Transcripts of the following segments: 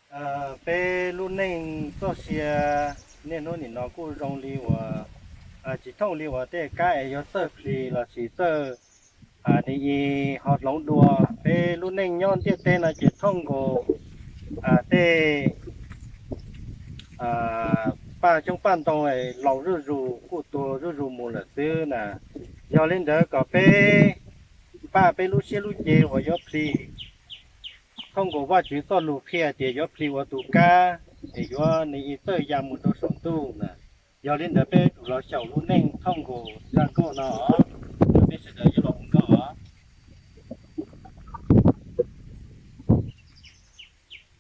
Peb lub neej txoj sia niaj hnub nim no kuj zoo li uas tsis thooj li uas tej kab es yuav txawj plis lossis txawj ni i ho hloov dua. Peb lub neej nyob ntiaj teb no ces thooj nkaus tej paj xyoob paj ntoo laus zuj zus kuj tuag zuj zus mus lawm xwb na. Yog li ntawd kom peb npaj peb lub siab lub ncev uas yuav plis thooj nkaus Vajtswv txoj lus qhia tias yuav plis ua tus kab es yuav ni i txawj ya mus rau saum ntuj na. Yog li ntawd peb yuav los xyaum lub neej thooj nkaus zaj nkauj no, peb sawv daws yuav los mus nkauj.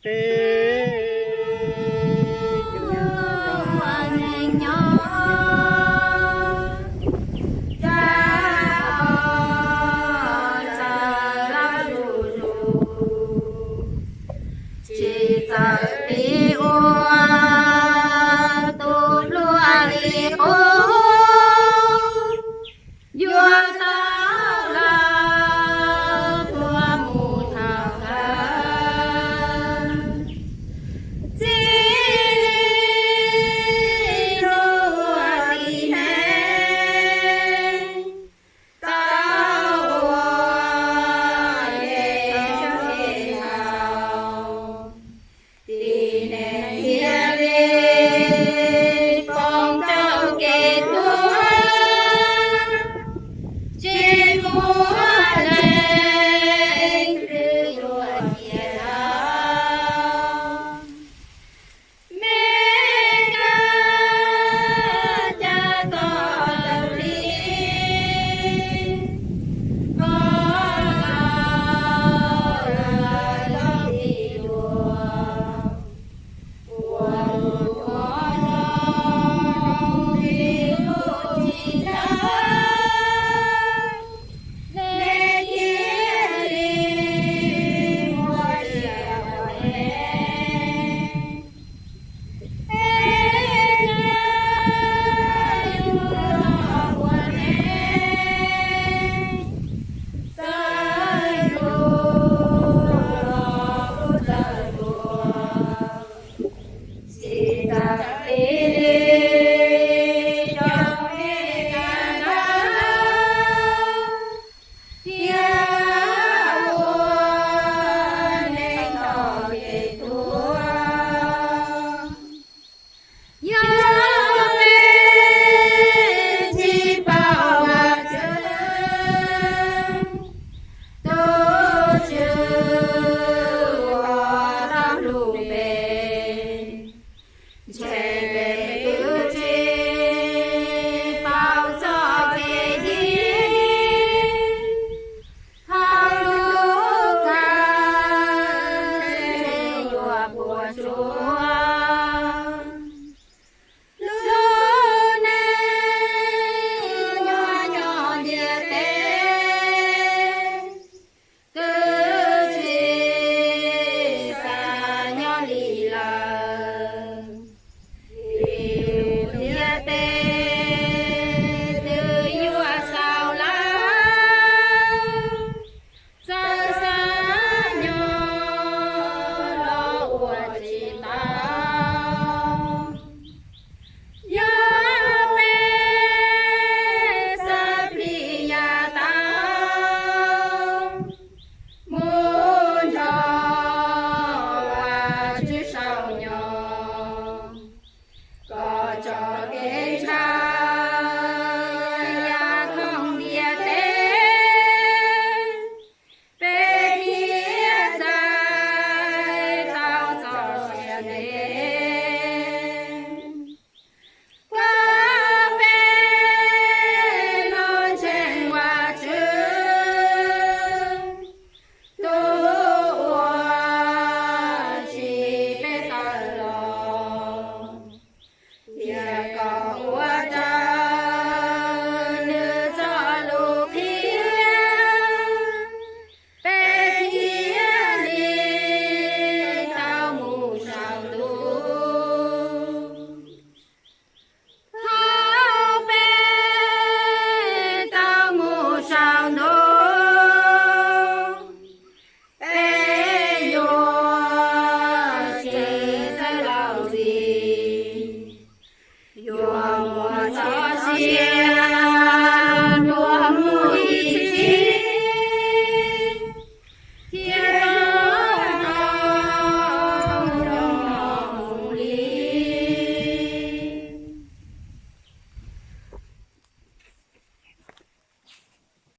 Peb